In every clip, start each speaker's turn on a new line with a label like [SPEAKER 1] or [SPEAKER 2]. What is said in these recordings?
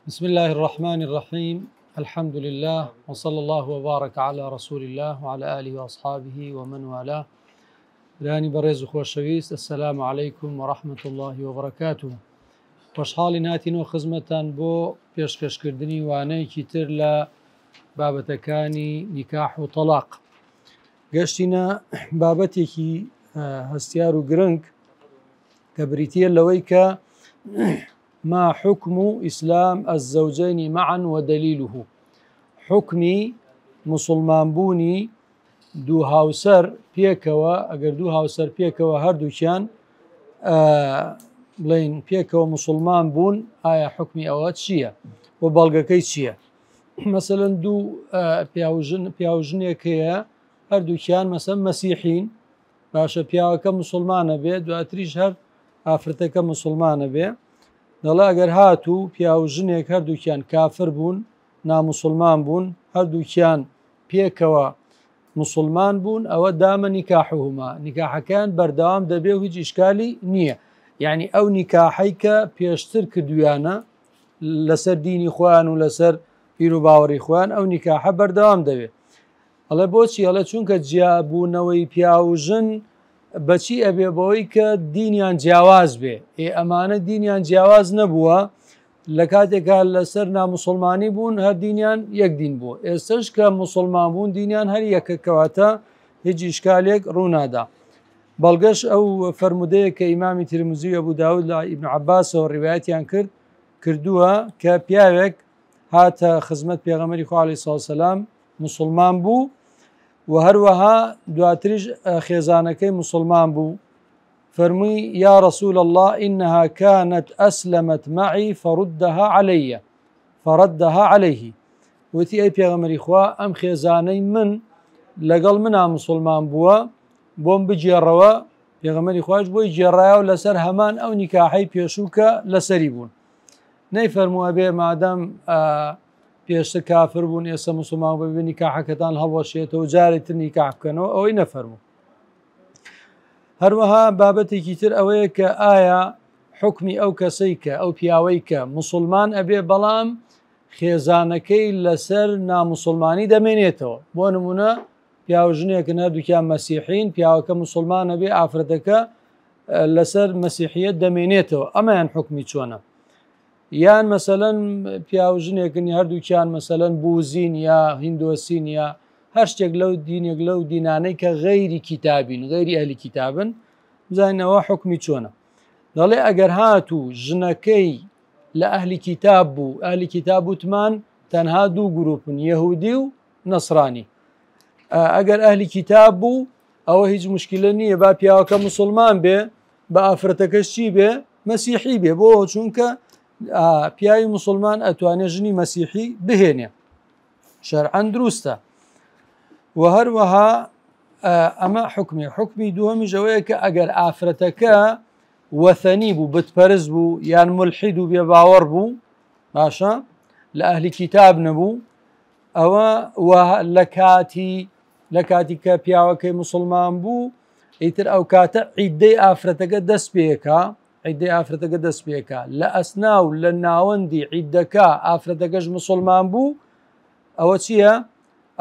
[SPEAKER 1] بسم الله الرحمن الرحیم الحمد لله وصلى الله وبارك على رسول الله وعلى آله وأصحابه ومن والاه. برانی بەڕێز و خۆشەویست، السلام علیکم ورحمة الله وبرکاته. خۆشحاڵین هاتینەوە خزمەتتان بۆ پێشکەشکردنی وانەیەکی تر لە بابەتەکانی نیکاح و تەلاق. گەشتینە بابەتێکی هەستیار و گرنگ کە بریتییە لەوەی کە ما حکم ئیسلام الزوجین معا ودلیله، حکمی مسلمان بوونی دوو هاوسەر پێکەوە، ئەگەر دوو هاوسەر پێکەوە هەردووکیان بڵین پێکەوە مسلمان بوون، ئایا حکمی ئەوە چییە و بەڵگەکەی چییە؟ مەسەلەن دوو پیاوژن پیاوژنێک هەیە هەردووکیان مەسەن مەسیحین، باشە پیاوەکە مسلمانە بێ، دواتریش هەر ئافرەتەکە مسلمانە بێ. دەڵێ ئەگەر هاتوو پیاوژنێک هەردووکیان کافر بوون، نامسلمان بوون، هەردووکیان پێکەوە مسلمان بوون، ئەوە دامە نیکاحهما، نیکاحەکەیان بەردەوام دەبێ و هیچ ئیشکالی نییە. یعنی ئەو نیکاحەی کە پێشتر کردویانە لەسەر دینی خۆیان و لەسەر بیر و باوەڕی خۆیان، ئەو نیکاحە بەردەوام دەبێت. ئەڵێ بۆچی؟ ئەڵێ چونکە جیابوونەوەی پیاو و ژن بەچی ئەبێ؟ بەوەی کە دینیان جیاواز بێ. ئێ ئەمانە دینیان جیاواز نەبووە، لە کاتێکا لەسەر نامسلمانی بوون هەر دینیان یەک دین بوو، ئێستش کە مسلمان بوون دینیان هەر یەکە، کەواتە هیچ ئیشکالێک ڕوونادا. بەڵگەش ئەو فەرمودەیە کە ئیمامی ترمزی و ئەبوو داود لە ئیبن عەباسەوە ڕیوایەتیان کردووە کە پیاوێک هاتە خزمەت پێغەمبەری خوا عەلەیهی سڵاو سەلام، مسلمان بوو و هەروەها دواتریش خێزانەکەی مسلمان بوو. فەرمووی یا رسول الله إنها كانت أسلمت معي فردها علي فردها عليه. وتی ئەی پێغەمبەری خوا ئەم خێزانەی من لەگەڵ منا مسلمان بووە، بۆم بگێڕەوە. پێغەمبەری خواش بۆی گێڕایەوە لەسەر هەمان ئەو نیکاحەی پێشوو کە لەسەری بوون. نەیفەرمووە بێ مادەم پێشتر کافر بوون ئێستا مسلمان بوو بێ نیکاحەکەتان هەڵوەشێتەوە جارێک تر نیکاح بکەنەوە، ئەوەی نەفەرموو. هەروەها بابەتێکی تر ئەوەیە کە ئایا حکمی ئەو کەسەی کە ئەو پیاوەی کە مسلمان ئەبێ بەڵام خێزانەکەی لەسەر نامسلمانی دەمێنێتەوە، بۆ نمونە پیاوژنێکن هەردووکیان مەسیحین، پیاوەکە مسلمان ئەبێ ئافرەتەکە لەسەر مەسیحیەت دەمێنێتەوە، ئەمەیان حکمی چۆنە؟ یان مەسەلەن پیاوژنێکن هەردووکیان مەسەلەن بوزین یا هیندۆسین یا هەر شتێک لەو دینێک لەو دینانەی کە غەیری کیتابین، غەیری ئەهلی کیتابن، بزانینەوە حکمی چۆنە. دەڵێ ئەگەر هاتوو ژنەکەی لە ئەهلی کیتاب بوو، ئەهلی کیتاب وتمان تەنها دوو گروپن، یەهودی و نەسرانی. ئەگەر ئەهلی کیتاب بوو ئەوە هیچ مشکلە نییە، با پیاوەکە مسلمان بێ بە ئافرەتەکەش چی بێ؟ مەسیحی بێ. بۆ چونکە پیاوی مسلمان ئەتوانێت ژنی مەسیحی بهێنێ، شەرعەن دروستە. و هەروەها ئەمە حکمی. حکمی دووەمیش ئەوەیە کە ئەگەر ئافرەتەکە وەثەنی بوو، بتپەرست بوو یان ملحید و بێباوەڕ بوو، باشە لە ئەهلی کیتاب نەبوو، ئەوە لە کاتی کە پیاوەکەی مسلمان بوو، ئیتر ئەو کاتە عیدەی ئافرەتەکە دەست پێکا، عیدەی ئافرەتەکە دەست پێکا. لە ئەسنا و لە ناوەندی عیدەکە ئافرەتەکەش مسلمان بوو، ئەوە چییە؟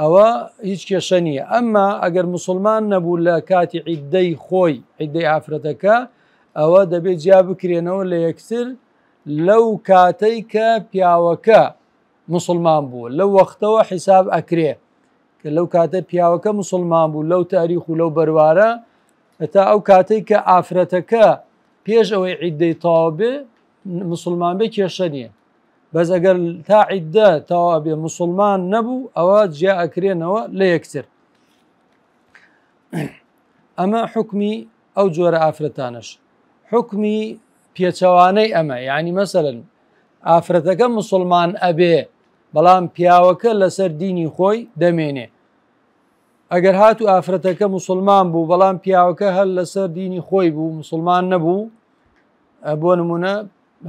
[SPEAKER 1] ئەوە هیچ کێشە نییە. ئەمما ئەگەر مسلمان نەبوو لە کاتی عیدەی خۆی، عیدەی ئافرەتەکە، ئەوە دەبێت جیا بکرێنەوە لە یەکتر لەو کاتەی کە پیاوەکە مسلمان بوو، لەو وەختەوە حیساب ئەکرێ کە لەو کاتە پیاوەکە مسلمان بوو لەو تاریخ و لەو بەروارە تا ئەو کاتەی کە ئافرەتەکە پێش ئەوەی عیدەی تەواو بێ مسلمان بێ کێشە نییە. بەس ئەگەر تا عیدە تەواو بێ مسلمان نەبوو ئەوە جیا ئەکرێنەوە لە یەکتر. ئەمە حکمی ئەو جۆرە ئافرەتانەش. حکمی پێچەوانەی ئەمە، یعنی مەسەلەن ئافرەتەکە مسلمان ئەبێ بەڵام پیاوەکە لەسەر دینی خۆی دەمێنێ. ئەگەر هاتو ئافرەتەکە مسلمان بوو بەڵام پیاوەکە هەر لەسەر دینی خۆی بوو مسلمان نەبوو، بۆ نمونە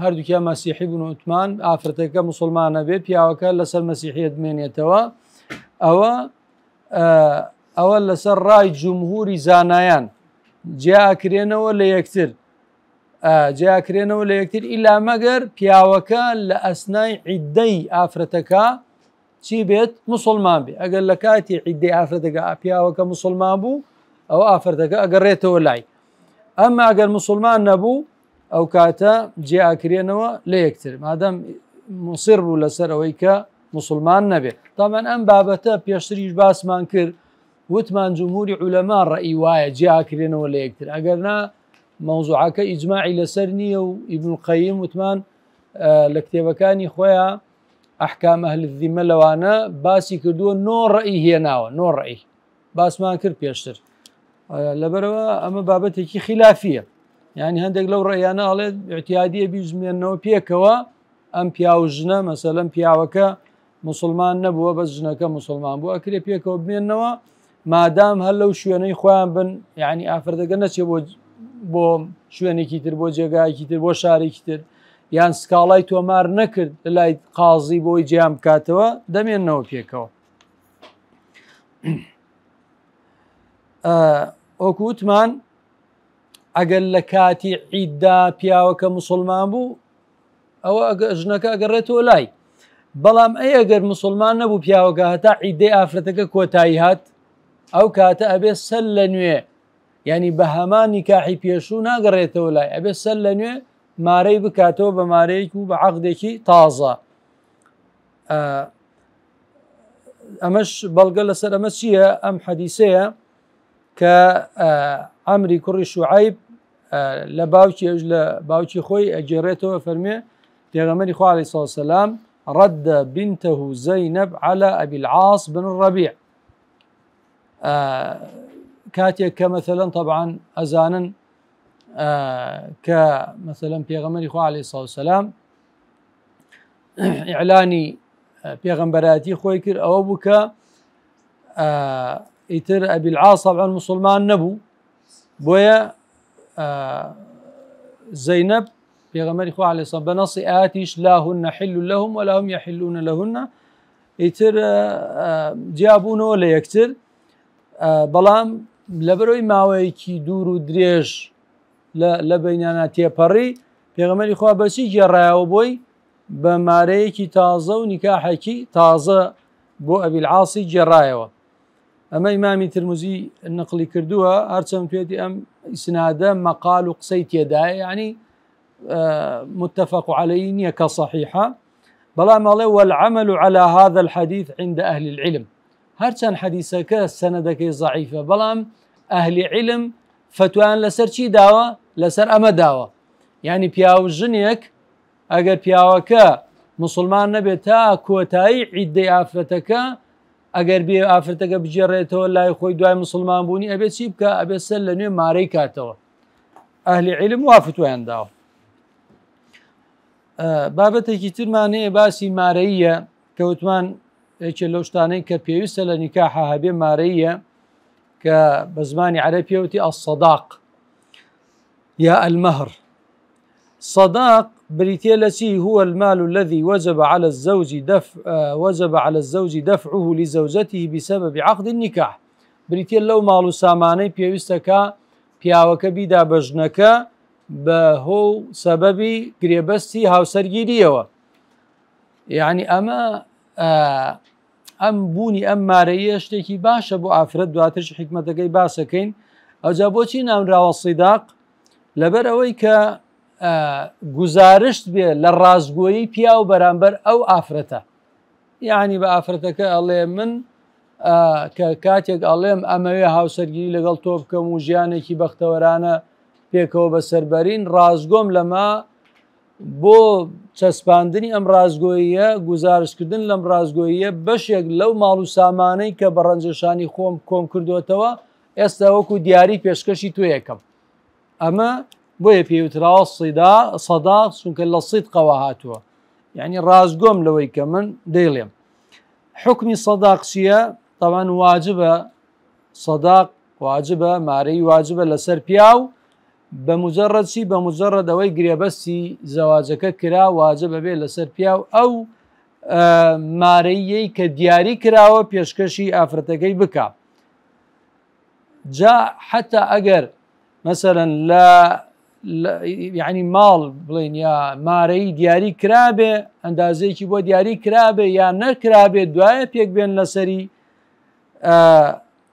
[SPEAKER 1] هەردووکیان مەسیحی بوون وتمان ئافرەتەکە مسلمانە بێ پیاوەکە لەسەر مەسیحیەت بمێنێتەوە، ئەوە لەسەر ڕای جمهوری زانایان جیاکرێنەوە لە یەکتر. جیاکرێنەوە لە یەکتر ئیلا مەگەر پیاوەکە لە ئەسنای عیدەی ئافرەتەکە چی بێت مسلمان بێ ئەگەر لە کاتی عیدەی ئافرەتەکە پیاوەکە مسلمان بوو ئەو ئافرەتەکە ئەگەڕێتەوە لای ئەمما ئەگەر مسلمان نەبوو ئەو کاتە جیاکرێنەوە لە یەکتر مادەم مصر بوو لەسەر ئەوەی کە مسلمان نەبێت تامان ئەم بابەتە پێشتریش باسمان کرد وتمان جمهوری عولەما ڕەئی وایە جیاکرێنەوە لە یەکتر ئەگەر نا مەوزوعەکە ئیجماعی لەسەر نییە و ئیبن القەیم وتمان لە کتێبەکانی خۆیان ئەحکام ئەهل الذمە لەوانە باسی کردووە نۆ ڕەئی هێناوە نۆ ڕەئی باسمان کرد پێشتر لەبەرەوە ئەمە بابەتێکی خلافیە یعنی هەندێک لەو ڕێیانە ئەڵێت اعتیادیە بیزمێنەوە پێکەوە ئەم پیاو ژنە مەسەلەن پیاوەکە موسڵمان نەبووە بەس ژنەکە موسڵمان بوو ئەکرێ پێکەوە بمێنەوە مادام هەر لەو شوێنەی خۆیان بن یعنی ئافرەتەکە نەچێ بۆ بۆ شوێنێکی تر بۆ جێگایەکی تر بۆ شارێکی تر یان سکاڵای تۆمار نەکرد لە لای قازی بۆی جیان بکاتەوە دەمێنەوە پێکەوە وەکوتمان ئەگەر لە کاتی عیددا پیاوەکە مسلمان بوو ئەوە ژنەکە ئەگەڕێتەوە لای بەڵام ئەی ئەگەر مسلمان نەبوو پیاوەکە هەتا عیدەی ئافرەتەکە کۆتایی هات ئەو کاتە ئەبێ سەر لە نوێ ینی بە هەمان نیکاحی پێشوو ناگەڕێتەوە لای ئەبێ سەر لە نوێ مارەی بکاتەوە بە مارەیەک و بە عقدێکی تازە ئەمەش بەڵگە لەسەر ئەمە چییە ئەم حەدیسەیە کە ئەمری کوڕی شوعیب لە باوکی ئەوش لە باوکی خۆی ئەگێڕێتەوە فەرمێ پێغەمبەری خوا علیه الصلاة والسلام رد بنته زينب على أبي العاص بن الربيع کاتێک کە مەثلەن طبعا ئەزانن کە مەثلەن پێغەمبەری خوا علیه الصلاة والسلام ئیعلانی پێغەمبەرایەتی خۆی کرد ئەوە بوو کە ئیتر ئەبی العاص طبعا مسلمان نەبوو بۆیە زەینەب پێغەمبەری خوا علیه السلام بە نەسی ئاتیش لا هن حل لهم ولا هم يحلون لهن ئیتر جیابوونەوە لە یەکتر بەڵام لەبەرەوەی ماوەیەکی دوور و درێژ لە بینیانە تێپەڕی پێغەمبەری خوا بەچی گێڕایەوە بۆی بە مارەیەکی تازە و نیکاحێکی تازە بۆ ئەبیل عاسی گێڕایەوە ئەمە ئیمامی ترمزی نقلی کردووە هەرچەند پێێتی ئەم ئیسنادە مەقال و قسەی تێدایە یعنی متفق عليه نییە کە صحیحە بەڵام ئەڵێ والعمل على هذا الحديث عند أهل العلم هەرچەند حەدیسەکە سەنەدەکەی ضعیفە بەڵام ئەهلی علم فتوایان لەسەر چی داوە لەسەر ئەمە داوە یعنی پیاو ژنێک ئەگەر پیاوەکە مسلمان نەبێت تا کۆتایی عیدەی ئافرەتەکە ئەگەر بێ ئافرەتەکە بگێڕێتەوە لای خۆی دوای مسلمان بوونی ئەبێت چی بکە ئەبێت سەر لە نوێ مارەی کاتەوە ئەهلی علم وا فتوایان داوە بابەتێکی ترمان هەیە باسی مارەیە کەوتمان یەکێ لەو شتانەی کە پێویستە لە نیکاحە هەبێ مارەیە کە بە زمانی عەرەبیەوتی الصداق یا المهر صداق بریتیە لە چی هو المال الذي وجب على الزوج دفع وجب على الزوج دفعه لزوجته بسبب عقد النكاح بریتیە لەو ماڵ و سامانەی پێویستە کە پیاوەکە بیدا بە ژنەکە بە هۆ و سەبەبی گرێبەستی هاوسەرگیریەوە یعنی ئەمە ئەم بوونی ئەم مارەیە شتێکی باشە بۆ ئافرەت دواترش حکمتەکەی باسەکەین ئەوجا بۆچی ناونراوە سیداق لەبەر ئەوەی کە گوزارشت بێ لە ڕاستگۆیی پیاو بەرامبەر ئەو ئافرەتە یعنی بە ئافرەتەکە ئەڵێ من کە کاتێک ئەڵێم ئەمەوێ هاوسەرگیری لەگەڵ تۆ بکەم و ژیانێکی بەختەوەرانە پێکەوە بەسەربەرین ڕاستگۆم لەمە بۆ چەسپاندنی ئەم ڕاستگۆییە گوزارشتکردن لەم ڕاستگۆییە بەشێک لەو ماڵ و سامانەی کە بە ڕەنجەشانی خۆم کۆم کردوێتەوە ئێستا وەکو دیاری پێشکەشی تۆ یەکەم ئەمە بۆیە پێوتراوە سیدا سەدا چونکە لە سیدقەوە هاتووە یعنی ڕاستگۆم لەوەی کە من دەیڵێم حکمی سەداق چییە تاوان واجبە سەداق واجبە مارەی واجبە لەسەر پیاو بە مجرد چی بە مجرد ئەوەی گرێبەستی زەواجەکە کرا واجبە بێ لەسەر پیاو ئەو مارەیەی کە دیاری کراوە پێشکەشی ئافرەتەکەی بکە جا حتا ئەگەر مەسەرەن لە یعنی ماڵ بڵێن یا مارەی دیاری کرابێ ئەندازەیەکی بۆ دیاری کرابێ یا نەکرابێ دوایە پێک بێن لەسەری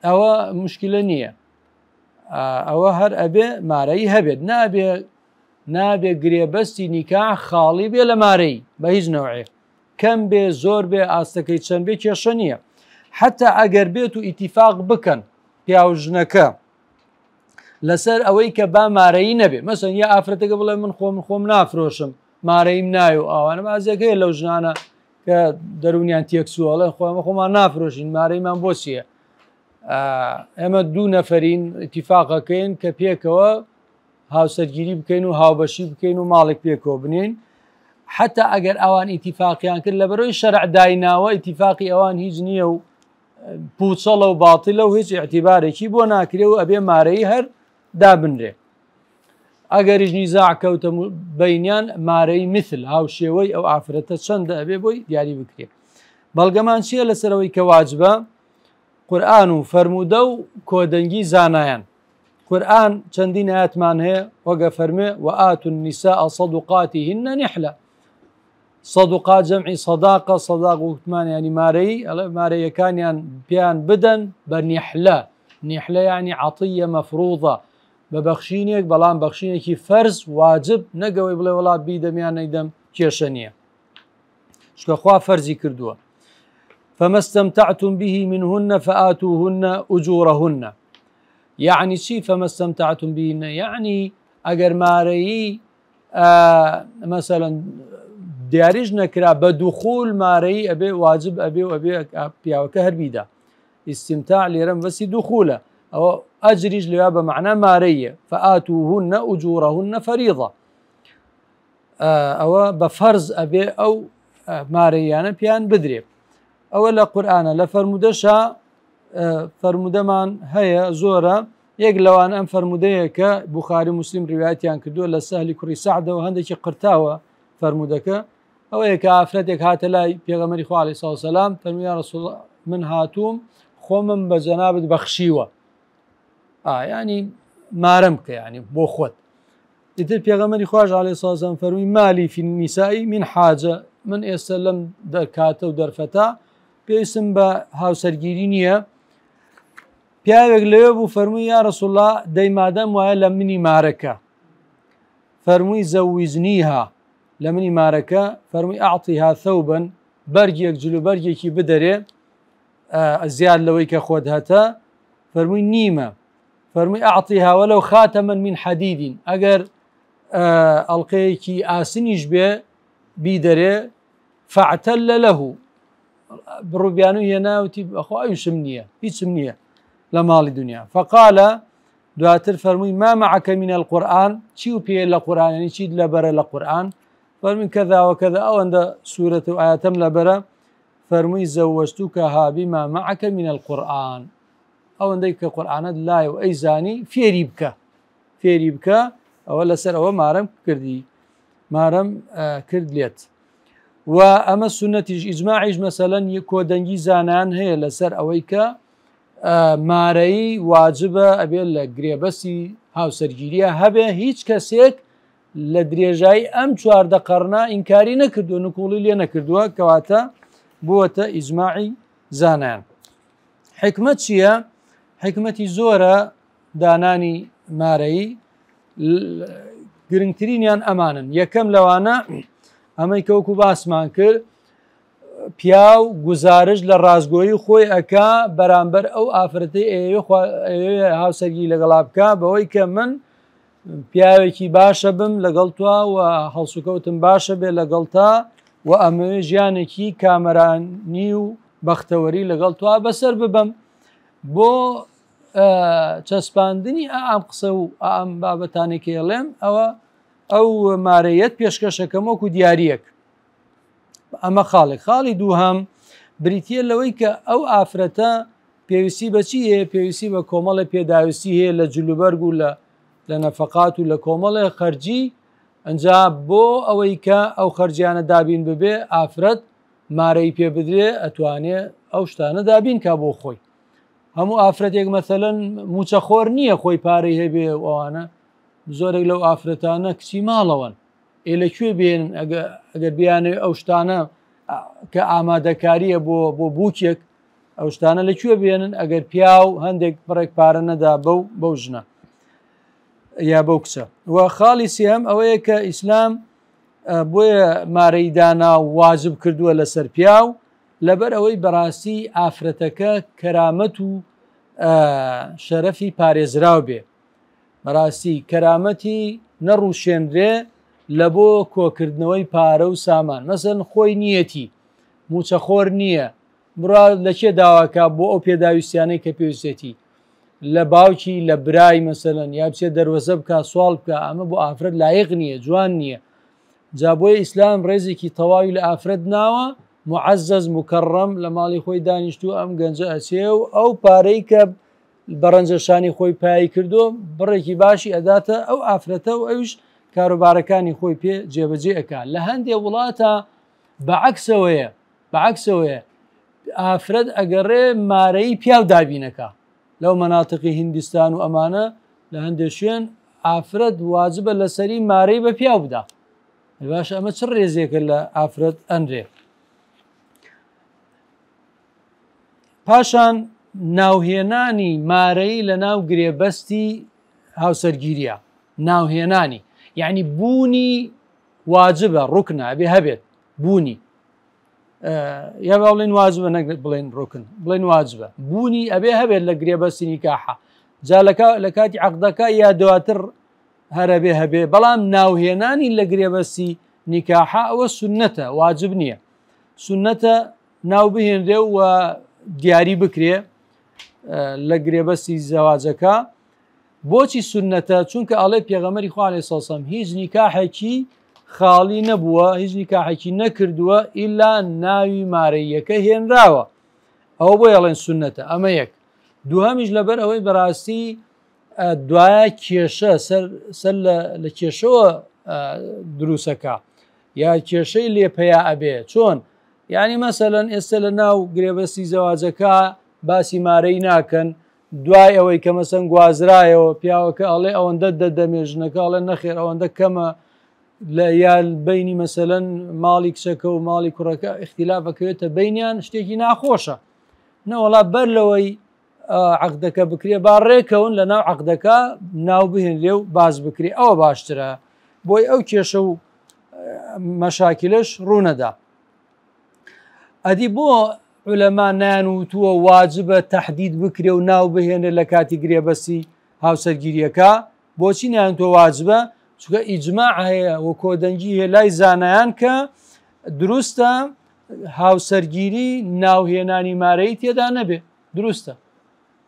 [SPEAKER 1] ئەوە مشکلە نییە ئەوە هەر ئەبێ مارەی هەبێت نابێ نابێ گرێبەستی نیکاح خاڵی بێ لە مارەی بە هیچ نەوعێ کەم بێ زۆر بێ ئاستەکەی چەند بێ کێشە نییە حتا ئەگەر بێت و ئیتیفاق بکەن پیاو ژنەکە لەسەر ئەوەی کە با مارەیی نەبێ مەسەن یا ئافرەتەکە بڵێ من خۆم خۆم نافرۆشم مارەیم نایە و ئاوانە بازێک هەیە لەو ژنانە کە دەرونیان تێکچووە ئەڵێن خۆمە خۆمان نافرۆشین مارەیمان بۆ چییە ئێمە دوو نەفەرین ئیتیفاقەکەین کە پێکەوە هاوسەرگیری بکەین و هاوبەشی بکەین و ماڵێک پێکەوە بنین حتا ئەگەر ئەوان ئیتیفاقیان کرد لە بەرەوەی شەرع دایناوە ئیتیفاقی ئەوان هیچ نییە و پوچەڵە و باتیلە و هیچ ئیعتیبارێکی بۆ ناکرێ و ئەبێ مارەی هەر دابنرێ ئەگەریش نیزاع کەوتە بینیان مارەی مثل هاوشێوەی ئەو ئافرەتە چەندە ئەبێ بۆی دیاری بکرێ بەڵگەمان چییە لەسەرەوەی کە واجبە قورآن و فەرموودە و کۆدەنگی زانایان قورآن چەندین ئاەتمان هەیە وەگە فەرمێ وآتوا النساء صدقاتهن نحلە صدقات جەمعی صداقە صداق وتمان ینی مارەی ئەڵێ مارەیەکانیان پێیان بدەن بە نیحلە نیحلە ینی عەتیە مەفروضە بە بەخشینێک بەڵام بەخشینێکی فەرز واجب نەگەوەی بڵێ وڵا بیدەم یان نەیدەم کێشە نییە چکە خوا فەرزی کردووە فما استمتعتم به منهن فآتوهن أجورهن يعني چی فما استمتعتم بهن يعني ئەگەر مارەیی مەسەلەن دیاریش نەکرا بە دوخول مارەی ئەبێ واجب ئەبێ و ئەبێ پیاوەکە هەر بیدا ئیسیمتاع لێرەم بەسی دوخولە ئەوە ئەجریش لێوا بە معنا مارەیە فآتوهن أجورهن فریضە ئەوە بە فەرز ئەبێ ئەو مارەیانە پیان بدرێ ئەوە لە قورآانە لە فەرمودەشا فەرمودەمان هەیە زۆرە یەک لەوان ئەم فەرمودەیە کە بخاری مسلم ڕوایەتیان کردووە لە سەهلی کوڕی سەعدەوە هەندێکی قرتاوە فەرمودەکە ئەوەیە کە ئافرەتێک هاتە لای پێغەمبەری خوا عەلەیهی سڵاو سەلام فەرمووی یا ڕسول من هاتووم خۆمم بە جەنابت بەخشیوە ینی مارەم بکە ینی بۆ خۆت ئیتر پێغەمبەری خواش عەلەیهی سڵاو سەلام فەرمووی مالی فی النساء من حاجە من ئێستا لەم دەرکاتە و دەرفەتە پێویستم بە هاوسەرگیری نییە پیاوێک لەوێ بوو فەرمووی یا رسول الله دەی مادەم وایە لە منی مارەکە فەرمووی زەویزنیها لە منی مارەکە فەرمووی ئەعطیها ثوبا بەرگێک جلو بەرگێکی بدەرێ زیاد لەوەی کە خۆت هەتە فەرمووی نیمە فەرمووی ئەعطیها وەلو خاتما من حدید ئەگەر ئەڵلقەیەکی ئاسنیش بێ بیدەرێ فاعتل له بڕوبیانو هێناوتی بەخوا ئەوشم نییە هیچم نییە لە ماڵی دنیا فقالە دواتر فەرمووی ما معك من القرآن چی و پێ لە قورآانی چیت لەبەرە لە قورآن فەرمووی کەذا وکەذا ئەوەندە سوورەت و ئاەتەم لەبەرە فەرمووی زەوەجتوکەها بما معك من القرآن ئەوەندەی کە قورآانت لای و ئەیزانی فێری بکە فێری بکە ئەوە لەسەر ئەوە مارم کردی مارم کرد لێت و ئەمە سونەتیش ئیجماعیش مەسەلەن کۆدەنگی زانایان هەیە لەسەر ئەوەی کە مارەیی واجبە ئەبێت لە گرێبەستی هاوسەرگیریە هەبێ هیچ کەسێک لە درێژایی ئەم چواردە قەرنا ئینکاری نەکردو نکوڵی لێ نەکردووە کەواتە بووەتە ئیجماعی زانایان حکمت چییە؟ حکمەتی زۆرە دانانی مارەیی گرنگترینیان ئەمانن یەکەم لەوانە ئەمەی کە وەکو باسمان کرد پیاو گوزارش لە ڕاستگۆیی خۆی ئەکا بەرامبەر ئەو ئافرەتەی ئەیەوێ هاوسەرگی لەگەڵا بکە بەوەی کە من پیاوێکی باشە بم لەگەڵ تو و هەڵسوکەوتم باشە بێ لەگەڵ تا و ئەمەوێ ژیانێکی کامەرانی و بەختەوەری لەگەڵ تو بەسەر ببم بۆ چەسپاندنی ئەم قسە و ئەم بابەتانێک ئێڵێم ئەوە ئەو مارەیەت پێشکەشەکەم وەکو دیارەک ئەمە خاڵێک خاڵی دووهەم بریتە لەوەی کە ئەو ئافرەتە پێویستی بەچی هەیە پێویستی بە کۆمەڵی پێداویستی هەیە لە جلوبەرگ و لە لە نەفقات و لە کۆمەڵێ خەرجی ئەجا بۆ ئەوەی کە ئەو خەرجیانە دابین ببێ ئافرەت مارەی پێ بدرێ ئەتوانێ ئەو شتانە دابین کا بۆ خۆی هەموو ئافرەتێک مەسەلەن موچەخۆر نییە خۆی پارەی هەبێ ئەوانە زۆرێک لەو ئافرەتانە کچی ماڵەوەن ئێ لە کوێ بێن ئەگەر بیانەوێ ئەو شتانە کە ئامادەکاریە بۆ بۆ بووکێک ئەو شتانە لە کوێ بێنن ئەگەر پیاو هەندێک بڕێک پارە نەدا بەو بەو ژنە یا بەو کچە و خاڵی سێهەم ئەوەیە کە ئیسلام بۆیە مارەی دانا واجب کردووە لەسەر پیاو لەبەر ئەوەی بەڕاستی ئافرەتەکە کەرامەت و شەرەفی پارێزراو بێ بەڕاستی کەرامەتی نەڕوشێنرێ لە بۆ کۆکردنەوەی پارە و سامان مەسەن خۆی نیەتی موچەخۆر نییە بڕا لە کێ داواکە بۆ ئەو پێداویستیانەی کە پێویستێتی لە باوکی لە برای مەسەلەن یا بچێت دەروەزە بکە سوال بکە ئەمە بۆ ئافرەت لایق نییە جوان نییە جا بۆیە ئیسلام ڕێزێکی تەواوی لە ئافرەت ناوە معزز مکەڕەم لە ماڵی خۆی دانیشتوو ئەم گەنجە ئەچێ و ئەو پارەی کە بە ڕەنجەشانی خۆی پایی کردو بڕێکی باشی ئەداتە ئەو ئافرەتە و ئەویش کاروبارەکانی خۆی پێ جێبەجێ ئەکا لە هەندێ وڵاتە بەعکسەوەیە بەعکسەوەیە ئافرەت ئەگەڕێ مارەی پیاو دابینەکە لەو مەناتقی هیندستان و ئەمانە لە هەندێک شوێن ئافرەت واجبە لەسەری مارەی بە پیاو بدا باش ئەمە چ ڕێزێکە لە ئافرەت ئەنرێ پاشان ناوهێنانی مارەی لە ناو گرێبەستی هاوسەرگیریە ناوهێنانی یعنی بوونی واجبە ڕوکنە ئەبێ هەبێت بوونی یا با بڵێن واجبە نەک بڵێن ڕوکن بڵێن واجبە بوونی ئەبێ هەبێت لە گرێبەستی نیکاحە جا لە کاتی عقدەکە یا دواتر هەرەبێ هەبێ بەڵام ناوهێنانی لە گرێبەستی نیکاحە ئەوە سنەتە واجب نییە سنەتە ناو بهێنرێ و دیاری بکرێ لە گرێبەستی زەواجەکە بۆچی سوننەتە؟ چونکە ئەڵێ پێغەمبەری خوا علیە سەڵسەم هیچ نیکاحێکی خاڵی نەبووە هیچ نیکاحێکی نەکردووە ئیلا ناوی مارەییەکە هێنراوە ئەوە بۆ ئەڵێن سوننەتە ئەمە یەک دووهەمیش لەبەر ئەوەی بەڕاستی دوایە کێشە سەر سەر لە کێشەوە دروستەکە یا کێشەی لێ پەیا ئەبێ چۆن یعنی مەسەلەن ئێستا لە ناو گرێبەستی زەواجەکە باسی مارەی ناکەن دوای ئەوەی کە مەسەن گوازرایەوە پیاوەکە ئەڵێ ئەوەندە دەدەمێ ژنەکە ئەڵێ نەخێر ئەوەندە کەمە لە یا بینی مەسەلەن ماڵی کچەکە و ماڵی کوڕەکە اختلافەکەوێتە بینیان شتێکی ناخۆشە نەوەڵا بەر لەوەی عقدەکە بکرێ با ڕێکەون لە ناو عقدەکە ناو بهێنرێ و باز بکرێ ئەوە باشترە بۆی ئەو کێشە و مەشاکلش ڕوونەدا ئەدی بۆ عولەما نایان وتووە واجبە تەحدید بکرێ و ناو بهێنێ لە کاتی گرێبەستی هاوسەرگیریەکە بۆچی نایان تۆ واجبە چونکە ئیجماع هەیە و کۆدەنگی هەیە لای زانایان کە دروستە هاوسەرگیری ناوهێنانی مارەی تێدا نەبێ دروستە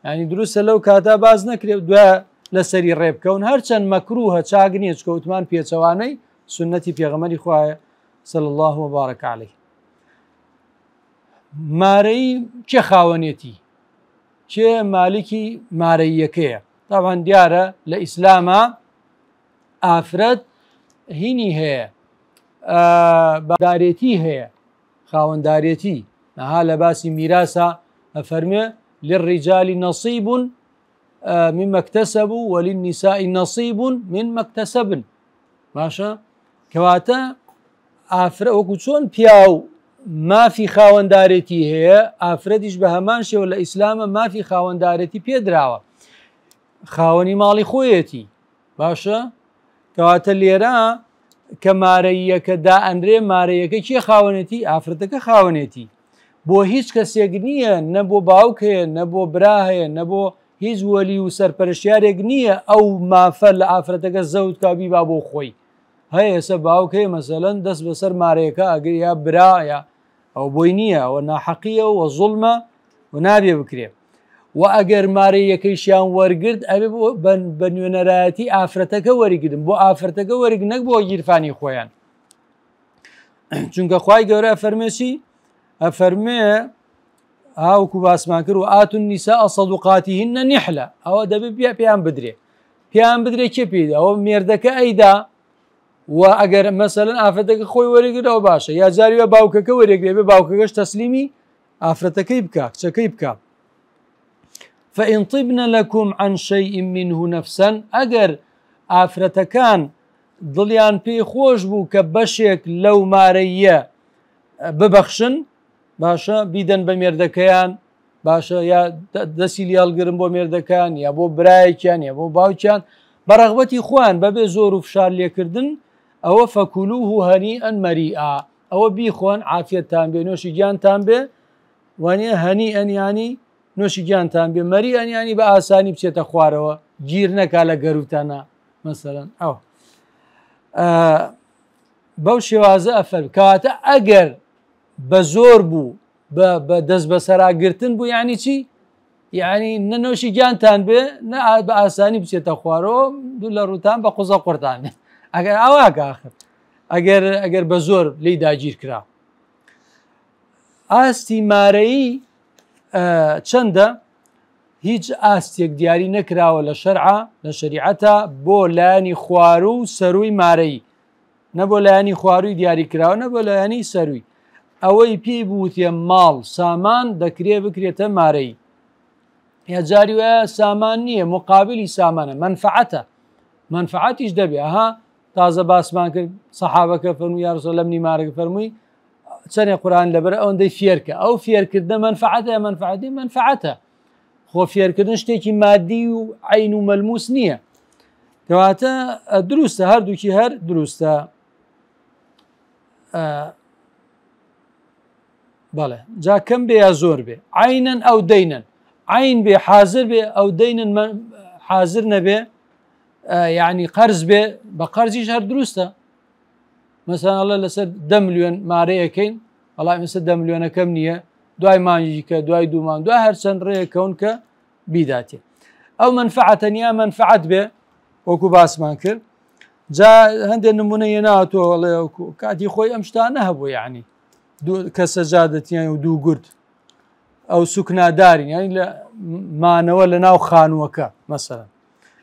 [SPEAKER 1] ینی دروستە لەو کاتا باز نەکرێت دوای لەسەری ڕێبکەون هەرچەند مەکروهە چاک نییە چکەوتمان پێچەوانەی سنەتی پێغەمەری خوایە صلی الله وبارك عليه مارەیی کێ خاوەنێتی کێ مالکی مارەییەکەیە تاوان دیارە لە ئیسلامە ئافرەت هینی هەیە بەدارێتی هەیە خاوەندارێتی نەها لە باسی میراسە ئەفەرمێ للرجال نصیب مما اكتسبوا وللنساء نصیب من ما اكتسبن باشە کەواتە ئافرە وەکو چۆن پیاو مافی خاوەندارێتی هەیە ئافرەتیش بە هەمان شێوە لە ئیسلامە مافی خاوەندارێتی پێدراوە خاوەنی ماڵی خۆیەتی باشە کەواتە لێرە کە مارەیەکە دائەنرێ مارەیەکە کێ خاوەنێتی ئافرەتەکە خاوەنێتی بۆ هیچ کەسێک نییە نە بۆ باوک هەیە نە بۆ برا هەیە نە بۆ هیچ وەلی و سەرپەرشتیارێک نییە ئەو مافە لە ئافرەتەکە زەوت کا بیبا بۆ خۆی هەیە ئێستا باوک هەیە مەسەلەن دەست بەسەر مارەیەکە ئەگری یا برا یا ئەو بۆی نییە ئەوە ناحەقیە و زوڵمە و نابێ بکرێ و ئەگەر مارەیەکەیشیان وەرگرت ئەبێ بە نوێنەرایەتی ئافرەتەکە وەریگرن بۆ ئافرەتەکە وەرگ نەک بۆ گیرفانی خۆیان چونکە خوای گەورە ئەفەرمێ چی ئەفەرمێ هاوکو باسمان کرد وآتوا النساء صدقاتهن نحلە ئەوە دەبێ پێ پێیان بدرێ پێیان بدرێ کێ پێیدا ئەوە مێردەکە ئەیدا و ئەگەر مەسەلەن ئافرەتەکە خۆی وەرگرەوە باشە یا جاریوە باوکەکە وەرێگرێ بێ باوکەکەش تەسلیمی ئافرەتەکەی بکە کچەکەی بکە فإن طبن لكم عن شيء منه نفسا ئەگەر ئافرەتەکان دڵیان پێی خۆش بوو کە بەشێک لەو مارەیە ببەخشن باشە بیدەن بە مێردەکەیان باشە یا دەستی لێڵگرن بۆ مێردەکان یا بۆ برایەکیان یا بۆ باوکیان بە ڕغبەتی خۆیان بەبێ زۆر و فشار لێکردن ئەوە فەکولوه هەنی ئەن مەریئا ئەوە بیخۆن عافیەتتان بێ نۆشی گیانتان بێ وانە هەنی ئەنیانی نۆشی گیانتان بێ مەری ئەنیانی بە ئاسانی بچێتە خوارەوە گیر نەکا لە گەروتانە مەسەرەن ئەو بەو شێوازە ئەفەر کەواتە ئەگەر بە زۆر بوو بە دەست بەسەراگرتن بوو یعنی چی یعنی نە نۆشی گیانتان بێ نە بە ئاسانی بچێتە خوارەوە دوو لە ڕووتان بە قوزە قورتان ئەگەر ئاواکە آخر ئەگەر ئەگەر بە زۆر لی داگیر کرا ئاستی مارەیی چەندە هیچ ئاستێک دیاری نەکراوە لە شەرعە لە شریعەتە بۆ لایەنی خوارو و سەروی مارەیی نە بۆ لایەنی خواروی دیاری کراوە نە بۆ لایەنی سەروی ئەوەی پێی بوتێ ماڵ سامان دەکرێ بکرێتە مارەی یا جاری وایە سامان نییە مقابلی سامانە منفعەتە منفعەتیش دەبێ ها تازە باسمان کرد سەحابەکە فەرمووی یا رسول لەمنی مارەکە فەرمووی چەنێ قورآن لەبەر ئەوەندەی فێرکە ئەو فێرکردنە منفعەتە منفعەتی منفعەتە خۆ فێرکردن شتێکی مادی و عین و مەلموس نییە کەواتە دروستە هەردووکی هەر دروستە بەڵێ جا کەم بێ یا زۆر بێ عینەن ئەو دەینەن عین بێ حاضر بێ ئەو دەینن حاضر نەبێ یعنی قەرز بێ بە قەرزیش هەر دروستە مەسەن ئەڵێ لەسەر دە ملیۆن مارەیەکەین وەڵام ئێستا دە ملیۆنەکەم نییە دوای مانگی کە دوای دوومان دوای هەرچەند ڕێکەون کە بیداتێ ئەو منفعەتە نییە منفعەت بێ وەکو باسمان کرد جا هەندێک نمونە یەناتۆ ئەڵێ وەکو کاتی خۆی ئەم شتانە هەبوو یعنی کە سەجادەتیان و دوو گورد ئەو سوکنادارین یعنی لە مانەوە لە ناو خانووەکە مەسەرە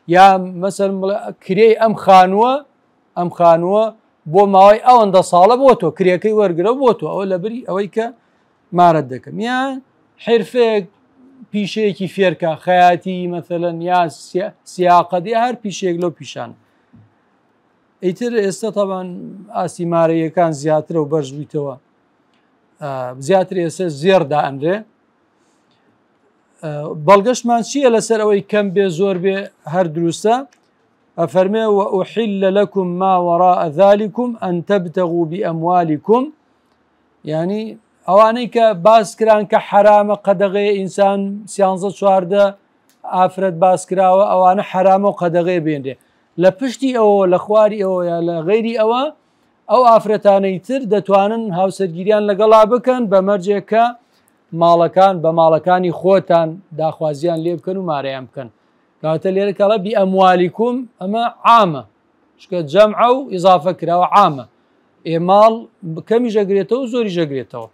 [SPEAKER 1] یا مەسەر کرێی ئەم خانووە ئەم خانووە بۆ ماوەی ئەوەندە ساڵە بۆ تۆ کرێەکەی وەرگرە بۆ تۆ ئەوە لە بری ئەوەی کە مارەت دەکەم یان حرفەیەک پیشەیەکی فێرکە خەیاتی مەثلەن یا سیاقەت یا هەر پیشەیەک لەو پیشان ئیتر ئێستا تەبان ئاستی مارەیەکان زیاترە و بەرز بوویتەوە زیاتر ئێستا زێڕ دائەنرێ بەڵگەشمان چییە لەسەر ئەوەی کەم بێ زۆر بێ هەر دروستە ئەفەرمێ وأحل لكم ما وراء ذلكم أن تبتغوا بأموالكم یعنی ئەوانەی کە باس کران کە حرامە قەدەغەیە ئینسان سیانزە چواردە ئافرەت باس کراوە ئەوانە حرامە و قەدەغەیە بێنرێ لە پشتی ئەوە لە خواری ئەوە یا لە غەیری ئەوە ئەو ئافرەتانەی تر دەتوانن هاوسەرگیریان لەگەڵا بکەن بە مەرجێک کە ماڵەکان بە ماڵەکانی خۆتان داخوازیان لێ بکەن و مارەیان بکەن کەواتە لێرە کەڵە بی ئەموالیکم ئەمە عامە چکە جەمعە و ئیزافە کراوە عامە ئێ ماڵ کەمی ژەگرێتەوە زۆری ژەگرێتەوە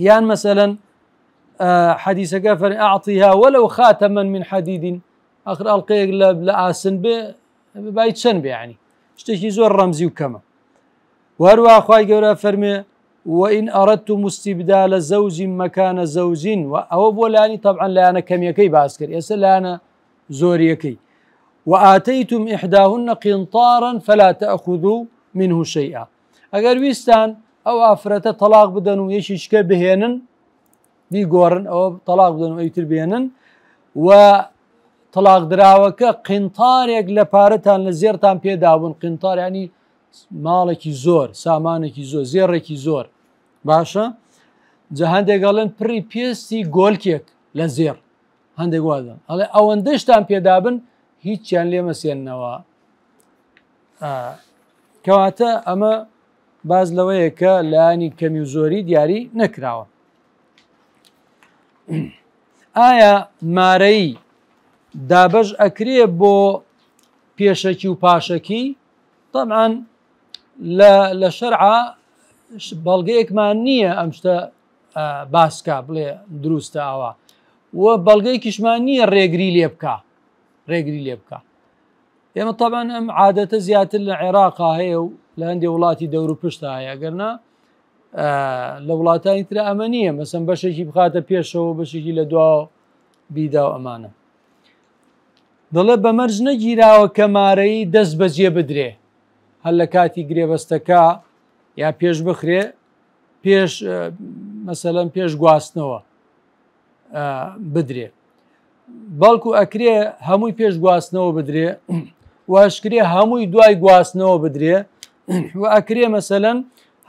[SPEAKER 1] یان مەسەلەن حەدیسەکە فەر ئەعطیها وەلو خاتەمەن من حەدیدین ئەخر ئەڵلقەیەک لە ئاسن بێ بای چەند بێ ینی شتێکی زۆر ڕەمزی و کەمە وهروە خوای گەورە فەرمێ وإن أردتم استبدال زوج مكان زوج و ئەوە بۆ لانی طبعا لایەنە کەمیەکەی باس کرد ئێستا لایەنە زۆریەکەی وآتيتم إحداهن قنطارا فلا تأخذوا منه شيئا ئەگەر ویستان ئەو ئافرەتە تەلاق بدەن و یەکیشکە بهێنن بیگۆڕن ئەوە تەلاق بدەن و ئەوتر بێنن و تەلاق دراوەکە قنتارێک لە پارەتان لە زێرتان پێدابوون قنتار ینی ماڵێکی زۆر سامانێکی زۆر زێڕێکی زۆر باشە جا هەندێک ئەڵێن پڕی پێستی گۆلکێک لە زێڕ هەندێک وازە ئەڵێ ئەوەندەشتان پێدابن هیچیان لێ مەسێنەوە کەواتە ئەمە باز لەوەیە کە لایانی کەمی و زۆری دیاری نەکراوە ئایا مارەی دابەش ئەکرێ بۆ پێشەکی و پاشەکی طبعا لە لە شەرعا بەڵگەیەکمان نییە ئەم شتە باسکە بڵێ دروستە ئاوا و بەڵگەیەکیشمان نییە ڕێگری لێ بکە ڕێگری لێ بکە ئێمە طبعا ئەم عادەتە زیاتر لە عێراقا هەیە و لە هەندێک وڵاتی دەور و پشتا هەیە گەرنا لە وڵاتانی ترە ئەمە نییە مەسم بەشێکی بخاتە پێشەوە بەشێکی لە دوا بیدا و ئەمانە. دەڵێ بە مەرج نەگیراوە کە مارەیی دەست بەجێ بدرێ هەر لە کاتی گرێبەستەکە یا پێش بخرێ پێش مەسەلەن پێش گواستنەوە بدرێ بەڵکو ئەکرێ هەمووی پێش گواستنەوە بدرێ واشکرێ هەمووی دوای گواستنەوە بدرێ و ئەکرێ مەسەلەن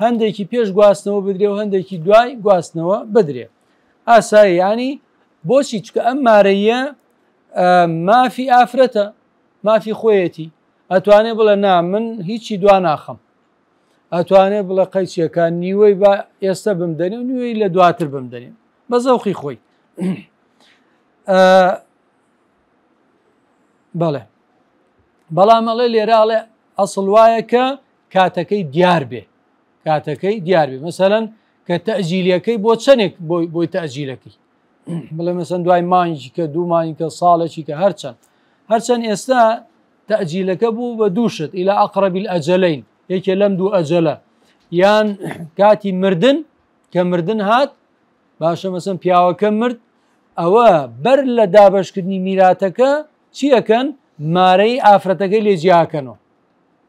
[SPEAKER 1] هەندێکی پێش گواستنەوە بدرێ و هەندێکی دوای گواستنەوە بدرێ ئاسایی ینی بۆچی چکە ئەم مارەیە مافی ئافرەتە مافی خۆیەتی ئەتوانێ بڵێ نا من هیچی دوا ناخەم ئەتوانێ بڵێ قەیچەکە نیوەی بە ئێستا بمدەنێ و نیوەی لە دواتر بمدەنێ بە زەوقی خۆی بەڵێ بەڵام ئەڵێ لێرە ئەڵێ ئەسڵ وایە کە کاتەکەی دیار بێ کاتەکەی دیار بێ مەسەلەن کە تەجیلەکەی بۆ چەندێک بۆی بۆی تەجیلەکەی بڵێ مەسەن دوای مانگی کە دوو مانگی کە ساڵێکی کە هەرچەند هەرچەند ئێستا تەجیلەکە بوو بە دوو شت إلى أقرب الأجلين یەکێ لەم دوو ئەجەلە یان کاتی مردن کە مردن هات باشە مەسەن پیاوەکە مرد ئەوە بەر لە دابشکردنی میراتەکە چیەکەن مارەی ئافرەتەکەی لێ جیاکەنەوە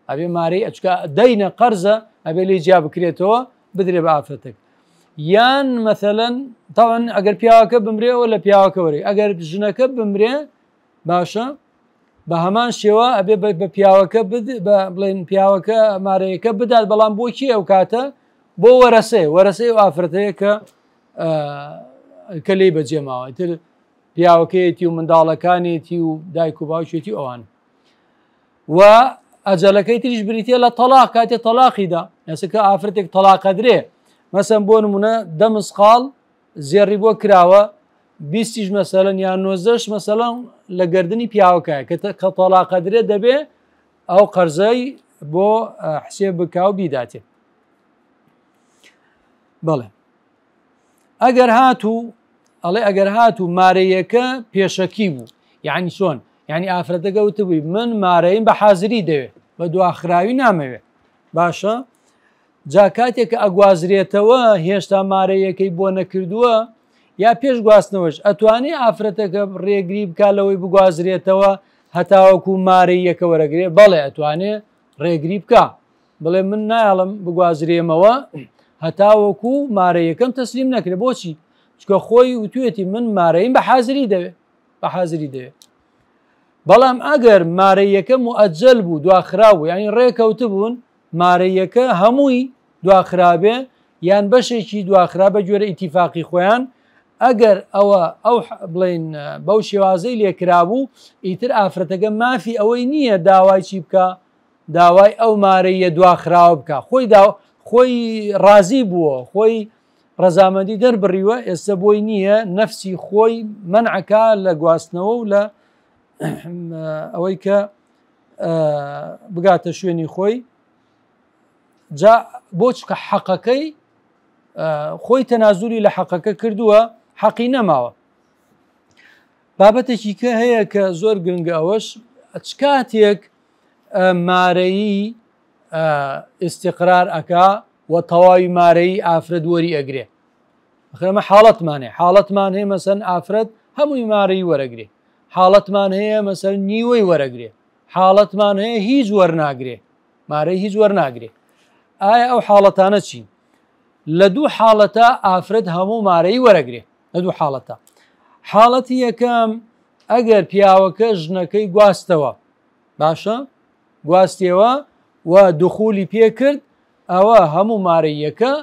[SPEAKER 1] ئەبێ مارەی ئەچکە دەینە قەرزە ئەبێ لێ جیا بکرێتەوە بدرێ بە ئافرەتێک یان مەثلەن تاوان ئەگەر پیاوەکە بمرێەوە لە پیاوەکە وەری ئەگەر ژنەکە بمرێ باشە بە هەمان شێوە ئەبێ بە پیاوەکە بڵێن پیاوەکە مارەیەکە بدات بەڵام بۆ کی ئەو کاتە بۆ وەرەسێ وەرەسەی و ئافرەتەیە کە کە لی بەجێماوە تر پیاوەکەیەتی و منداڵەکانێتی و دایک و باوکێتی ئەوان و ئەجەلەکەی تریش بریتە لە تەلاق کاتێ تەلاقیدا ئێستا کە ئافرەتێک تەلاقەدرێ مەسەن بۆ نمونە دە مسقاڵ زێڕی بۆ کراوە بیستیش مەسەلەن یان نۆزدەش مەسەلەن لە گردنی پیاوەکە کە تەلاقەدرێ دەبێ ئەو قەرزەی بۆ حسێب بکا و بیداتێ بەڵێ ئەگەر هاتوو ئەڵێ ئەگەر هاتوو مارەیەکە پێشەکی بوو یعنی چۆن یعنی ئافرەتەکە وتبووی من مارەیم بە حازری دەوێ بە دواخراوی نامەوێ باشە جا کاتێک کە ئەگوازرێتەوە هێشتا مارەیەکەی بۆ نەکردووە یا پێش گواستنەوەش ئەتوانێ ئافرەتەکە ڕێگری بک لەوەی بگوازرێتەوە هەتاوەکو مارەیەکە وەرەگرێ بەڵێ ئەتوانێ ڕێگری بکە بڵێ من نایەڵم بگوازرێمەوە هەتاوەکو مارەیەکەم تەسلیم نەکرێ بۆچی چکە خۆی وتوێتی من مارەیم بە حازری دەوێ بە حازری دەوێ بەڵام ئەگەر مارەیەکە مؤجل بوو دواخرا بوو یعنی ڕێکەوتبوون مارەیەکە هەمووی دواخرابێ یان بەشێکی دواخرا بە گوێرە ئیتیفاقی خۆیان ئەگەر ئەوە ئەو بڵین بەو شێوازەی لێکرابوو ئیتر ئافرەتەکە مافی ئەوەی نییە داوای چی بکە داوای ئەو مارەییە دواخراوە بکا خۆی دا خۆی ڕازی بووە خۆی ڕەزامەندی دەربڕیوە ئێستا بۆی نییە نەفسی خۆی مەنعەکە لە گواستنەوە و لە ئەوەی کە بگاتە شوێنی خۆی جا بۆ چکە حەقەکەی خۆی تەنازولی لە حەقەکە کردووە حەقی نەماوە بابەتێکی کە هەیە کە زۆر گرنگە ئەوەش چ کاتێک مارەیی ئیستیقرار ئەکا و تەواوی مارەیی ئافرەت وەری ئەگرێ ئەخرەمە حاڵەتمان هەیە حاڵەتمان هەیە مەسەن ئافرەت هەمووی مارەی وەرەگرێ حاڵەتمان هەیە مەسەر نیوەی وەرەگرێ حاڵەتمان هەیە هیچ وەرناگرێ مارەی هیچ وەرناگرێ ئایا ئەو حاڵەتانە چین لە دوو حاڵەتە ئافرەت هەموو مارەی وەرەگرێ لە دوو حاڵەتە حاڵەتی یەکەم ئەگەر پیاوەکە ژنەکەی گواستەوە باشە گواستیەوە و دخولی پێکرد ئەوە هەموو مارەیەکە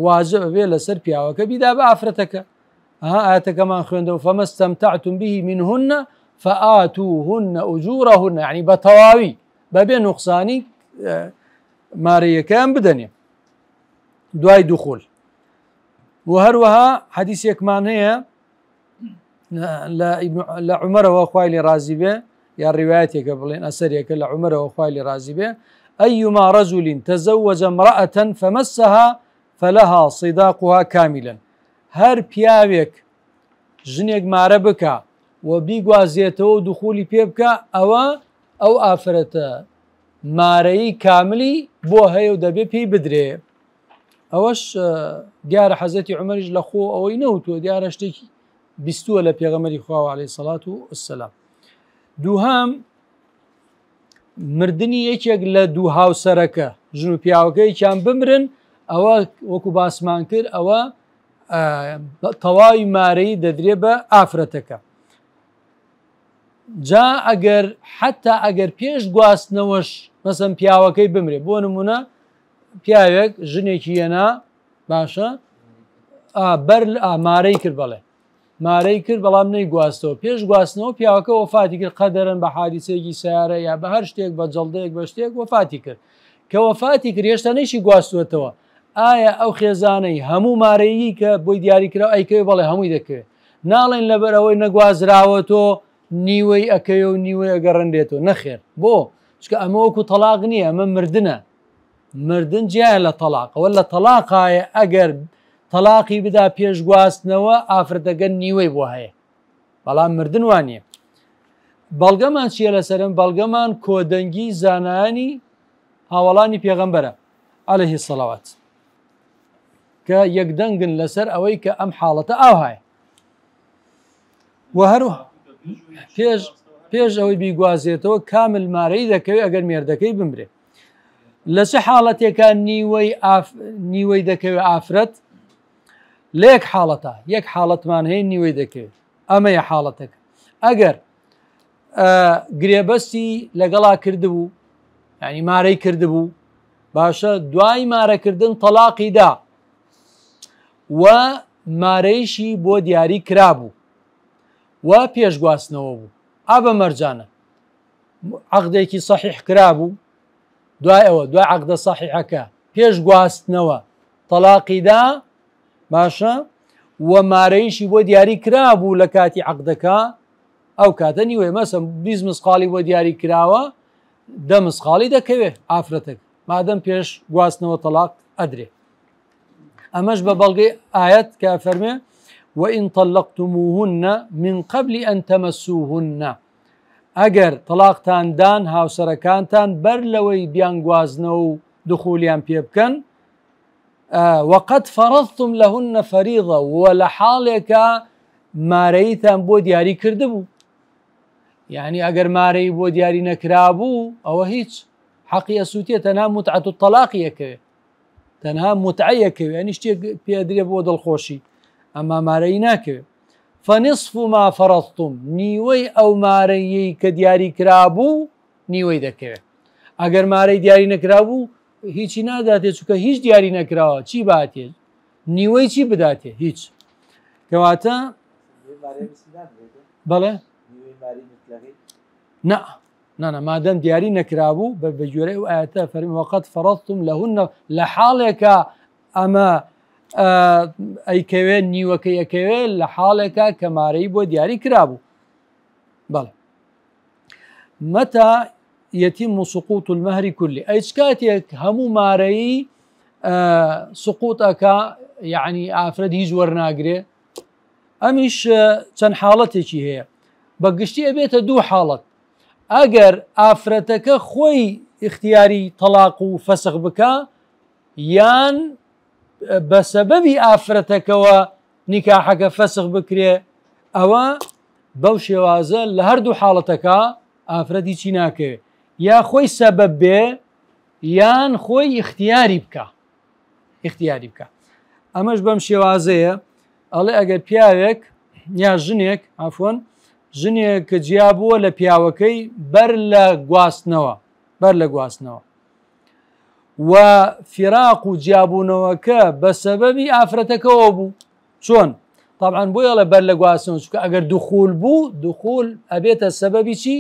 [SPEAKER 1] واجب بێ لەسەر پیاوەکە بیدا بە ئافرەتەکە ها ئاەتەکەمان خوێندەوە فما استمتعتم به منهن فآتوهن أجورهن يعني بە تەواوی بەبێ نوقسانی مارەیەکەیان بدەنێ دوای دخول و هەروەها حەدیسێکمان هەیە لە عمەرەوە خوای لێ ڕازی بێ یا ڕیواەتێکە بڵێن ئەسەرێکە لە عمەرەوە خوای لێ ڕازی بێ أيما رجل تزوج امرأة فمسها فلها صداقها كاملا هەر پیاوێک ژنێک مارە بکە و بیگوازێتەوە و دخولی پێ بکە ئەوە ئەو ئافرەتە مارەی کاملی بۆ هەیە و دەبێ پێی بدرێ ئەوەش دیارە حەزەتی عمەریش لە خۆ ئەوەی نەوتووە دیارە شتێکی بیستووە لە پێغەمەری خواوە عليه سەڵات و السلام. دووهەم مردنی یەکێک لە دوو هاوسەرەکە ژن و پیاوەکەیکیان بمرن ئەوە وەکو باسمان کرد ئەوە تەواوی مارەی دەدرێ بە ئافرەتەکە جا ئەگەر حتا ئەگەر پێش گواستنەوەش مەسەن پیاوەکەی بمرێ بۆ نمونە پیاوێک ژنێکی یەنا باشە بەر ئامارەی کرد بەڵێ مارەی کرد بەڵام نەیگواستەوە پێش گواستنەوە پیاوەکە وەفاتی کرد قەدەرەن بە حادیسەیەکی سیارە یا بە هەر شتێک بە جەڵدەیەک بە شتێک وەفاتی کرد کە وەفاتی کرد هێشتا نەیشی گواستووەتەوە ئایا ئەو خێزانەی هەموو مارەیی کە بۆی دیاری کرا ئەیکەوێ بەڵێ هەمووی دەکەوێت ناڵێن لەبەر ئەوەی نەگوازراوەتۆ نیوەی ئەکەوێ و نیوەی ئەگەڕێنرێتەوە نەخێر بۆ چکە ئەمە وەکو تەلاق نییە ئەمە مردنە مردن جیایە لە تەڵاق ئەوە لە تەڵاقایە ئەگەر تەڵاقی بدا پێش گواستنەوە ئافرەتەکە نیوەی بۆ هەیە بەڵام مردن وانە بەڵگەمان چییە لەسەرم بەڵگەمان کۆدەنگی زانایانی هاوڵانی پێغەمبەرە عليه سەڵاوات کە یەکدەنگن لەسەر ئەوەی کە ئەم حاڵەتە ئاوهایە و هەروە پێش پێش ئەوەی بیگوازێتەوە کامل مارەی دەکەوێت ئەگەر مێردەکەی بمرێ لە چ حاڵەتێکا نیوەی نیوەی دەکەوێت ئافرەت لە یەک حاڵەتە یەک حاڵەتمان هەیە نیوەی دەکەوێت ئەمەیە حاڵەتەکە ئەگەر گرێبەستی لەگەڵا کردبوو ینی مارەی کردبوو باشە دوای مارەکردن تەلاقی دا و مارەیشی بۆ دیاری کرابوو و پێشگواستنەوە بوو ئا بە مەرجانە عەقدێکی سەحیح کرابوو دوای ئەوە دوای عەقدە سەحیحەکە پێش گواستنەوە تەلاقی دا باشە و مارەیشی بۆ دیاری کرابوو لە کاتی عەقدەکە ئەو کاتە نیوەی مەسەم 20 مسقاڵی بۆ دیاری کراوە دە مسقاڵی دەکەوێت ئافرەتەک مادەم پێش گواستنەوە تەلاق ئەدرێ ئەمەش بە بەڵگەی ئاەت کە فەرمێ وإن طلقتموهن من قبل أن تمسوهن ئەگەر تەڵاقتان دان هاوسەرەکانتان بەر لەوەی بیانگوازنەوە و دخولیان پێ بکەن وقد فرضتم لهن فریضە و لە حاڵێکا مارەیتان بۆ دیاری کردبوو یعنی ئەگەر مارەی بۆ دیاری نەکرابوو ئەوە هیچ حەقی ئەسووتێ تەنها متعەت و تەلاقی یەکەوێ تەنها متعە یەکەوێ ینی شتێک پێدرێ بۆ دڵخۆشی ئەما مارەی ناکەوێ فنصف ما فرضتم نیوەی ئەو مارەیەی کە دیاری کرابوو نیوەی دەکەوێت ئەگەر مارەی دیاری نەکرابوو هیچی ناداتێ چونکە هیچ دیاری نەکراوە چی باتێ نیوەی چی بداتێ هیچ کەواتە بەڵێ نا نانا مادەم دیاری نەکرابوو بە بەگوێرەی ئەو ئاەتە فەرمی وقد فرضتم لهن لە حاڵێکە ئەمە ئەیکەوێ نیوەکەی ئەکەوێ لە حاڵێکە کە مارەی بۆ دیاری کرابوو بەڵێ مەتا يتم سقوط المهر كله ئەی چ کاتێک هەموو مارەی سقوط ئەکا یعنی ئافرەت هیچ وەرناگرێ ئەمیش چەند حاڵەتێکی هەیە بە گشتی ئەبێتە دوو حاڵەت ئەگەر ئافرەتەکە خۆی ئیختیاری تەلاق و فەسخ بکا یان بە سەبەبی ئافرەتەکەوە نیکاحەکە فەسخ بکرێ ئەوە بەو شێوازە لە هەردوو حاڵەتەکە ئافرەت هیچی ناکەوێ یا خۆی سەبەب بێ یان خۆی ئیختیاری بکە ئیختیاری بکە ئەمەش بەم شێوازەیە ئەڵێ ئەگەر پیاوێک یا ژنێک عفوەن ژنێک کە جیا بووە لە پیاوەکەی بەر لە گواستنەوە بەر لە گواستنەوە و فراق و جیابوونەوەکە بە سەبەبی ئافرەتەکەەوە بوو چۆن طبعا بۆ یاڵە بەر لە گواستنەوە چکە ئەگەر دخول بوو دخول ئەبێتە سەبەبی چی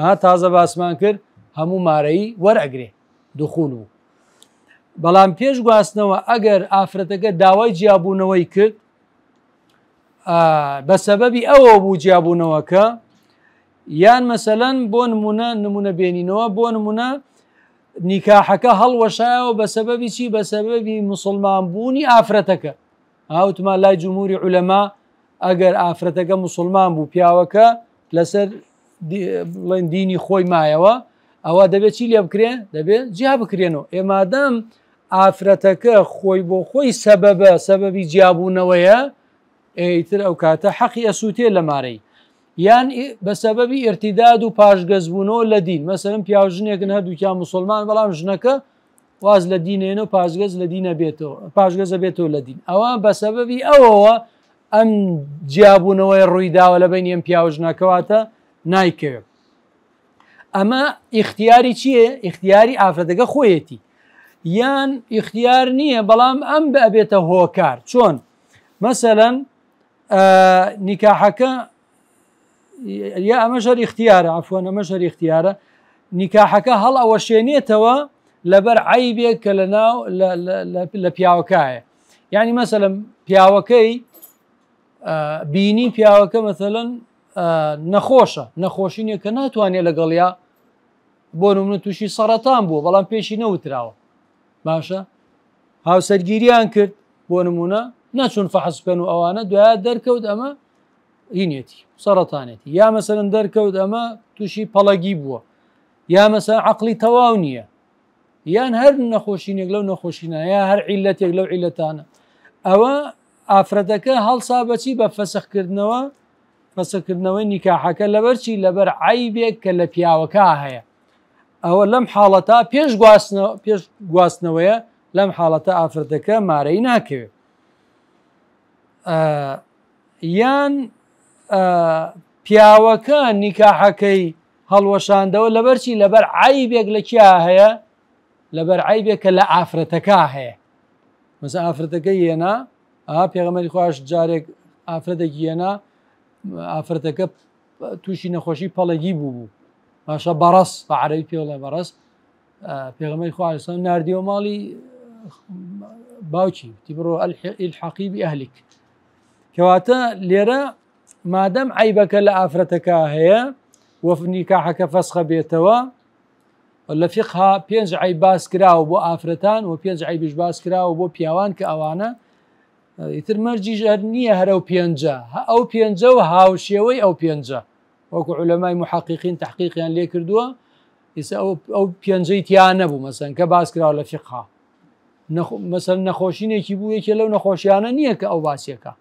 [SPEAKER 1] ها تازە باسمان کرد هەموو مارەی وەرئەگرێ دخول بوو بەڵام پێش گواستنەوە ئەگەر ئافرەتەکە داوای جیابوونەوەی کرد بە سەبەبی ئەوە بوو جیابوونەوەکە یان مەسەلەن بۆ نمونە نمونە بێنینەوە بۆ نمونە نیکاحەکە هەڵوەشایەوە بە سەبەبی چی بە سەبەبی مسلمان بوونی ئافرەتەکە هاوتمان لای جمهوری عولەما ئەگەر ئافرەتەکە مسلمان بوو پیاوەکە لەسەر بڵێن دینی خۆی مایەوە ئەوە دەبێت چی لێ بکرێن دەبێت جیا بکرێنەوە ئێمادەم ئافرەتەکە خۆی بۆ خۆی سەبەبە سەبەبی جیابوونەوەیە ئیتر ئەو کاتە حەقی ئەسووتێ لە مارەی. یان بە سەبەبی ئرتیداد و پاشگەزبوونەوە لە دین، مەسەلەن پیاو ژنێکن هەردووکیان موسڵمان بەڵام ژنەکە واز لە دینێنە و پاشگەز لە دینە بێتەوە پاشگەزە بێتەوە لە دین، ئەوە بە سەبەبی ئەوەوە ئەم جیابوونەوەی ڕووی داوە لە بەینی ئەم پیاو ژنەکەواتە نایکەوێت. ئەمە ئیختیاری چییە؟ ئیختیاری ئافرەتەکە خۆیەتی، یان ئیختیار نییە بەڵام ئەم ئەبێتە هۆکار. چۆن؟ مەسەلەن نیکاحەکە یا ئەمە شەر اختیارە، عفوەن ئەمە شەر اختیارە، نیکاحەکە هەڵ ئەوەشێنێتەوە لەبەر عیبێک کە لە ناو لە پیاوەکایە. یعنی مەسەلەن پیاوەکەی بینی پیاوەکە مەسەلەن نەخۆشە، نەخۆشینێک کە ناتوانێت لەگەڵیا بۆ نمونە تووشی سەرەتان بووە بەڵام پێشی نەوتراوە، باشە هاوسەرگیریان کرد بۆ نمونە نەچون فەحس بکەن و ئەوانە، دوایە دەرکەوت ئەمە هینێتی سەرەتانێتی، یا مەسەلەن دەرکەوت ئەمە تووشی پەڵەگی بووە، یا مەسەلەن عەقڵی تەواو نییە، یان هەر نەخۆشینێک لەو نەخۆشینە یا هەر عیلەتێک لەو عیلەتانە. ئەوە ئافرەتەکە هەڵسا بەچی؟ بە فەسخکردنەوە، فەسخکردنەوەی نیکاحەکە. لەبەرچی؟ لەبەر عیبێک کە لە پیاوەکە هەیە. ئەوە لەم حاڵەتە پێش گواستنەوە، پێش گواستنەوەیە، لەم حاڵەتە ئافرەتەکە مارەی ناکەوێت. یان پیاوەکە نیکاحەکەی هەڵوەشاندەوە لەبەرچی؟ لەبەر عیبێک لە کیا هەیە؟ لەبەر عیبێک کە لە ئافرەتەکە هەیە. مەسە ئافرەتەکە یێنا، پێغەمبەری خواش جارێک ئافرەتێکی یێنا، ئافرەتەکە تووشی نەخۆشی پەڵەگی بوو بوو، باشە بەڕەس بە عەرەبی پێڵێ بەڕەس. پێغەمبەری خوا عەلەیهی سەلام ناردیەوە ماڵی باوکی، وتی بڕۆ ئیلحاقی بی ئەهلیک. کەواتە لێرە مادەم عیبەکە لە ئافرەتەکە هەیە وەف نیکاحەکە فەسخە بێتەوە، لە فیقها 5 عیب باس کراوە بۆ ئافرەتان و 5 عیبیش باس کراوە بۆ پیاوان کە ئەوانە ئیتر مەرجیش هەر نییە هەر ئەو پێنجە، ئەو پێنجە و هاوشێوەی ئەو پێنجە وەکو عولەمای محەقیقین تحقیقیان لێ کردووە. ئیسا ئەو پێنجەی تیا نەبوو مەسەن کە باس کراوە لە فیقها، مەسەن نەخۆشینێکی بوو یەکێ لەو نەخۆشیانە نییە کە ئەو باسیەکە.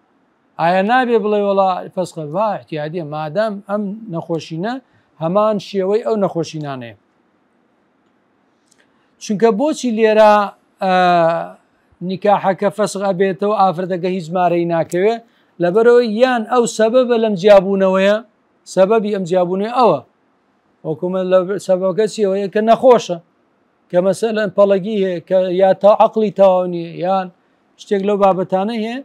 [SPEAKER 1] ئایا نابێ بڵێ وڵا فەسخە؟ وا احتیادیە مادام ئەم نەخۆشینە هەمان شێوەی ئەو نەخۆشینانەیە. چونکە بۆچی لێرە نیکاحەکە فەسخ ئەبێتەوە ئافرەتەکە هیچ مارەی ناکەوێ؟ لەبەرەوەی یان ئەو سەبەبە لەم جیابوونەوەیە، سەبەبی ئەم جیابوونەوەی ئەوە وەکومە لە سەبەبەکە چیەوەیە کە نەخۆشە، کە مەسەلەن پەڵەگی هەیە، کە یا تا عەقڵی تەواو نییە، یان شتێک لەو بابەتانە هەیە،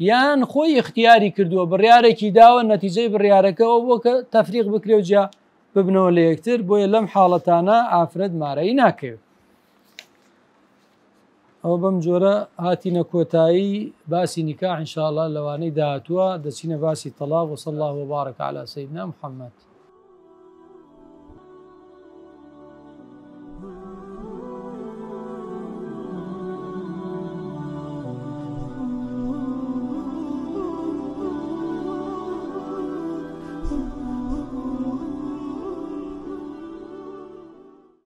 [SPEAKER 1] یان خۆی اختیاری کردووە بڕیارێکی داوە نەتیجەی بڕیارەکەەوە بۆ کە تەفریق بکرێ و جیا ببنەوە لە یەکتر. بۆیە لەم حاڵەتانە ئافرەت مارەی ناکەوێت. ئەوە بەم جۆرە هاتینە کۆتایی باسی نیکاح. ان شاء الله لەوانەی داهاتووە دەچینە باسی تەلاق. وصلی الله وبارك على سيدنا محمد.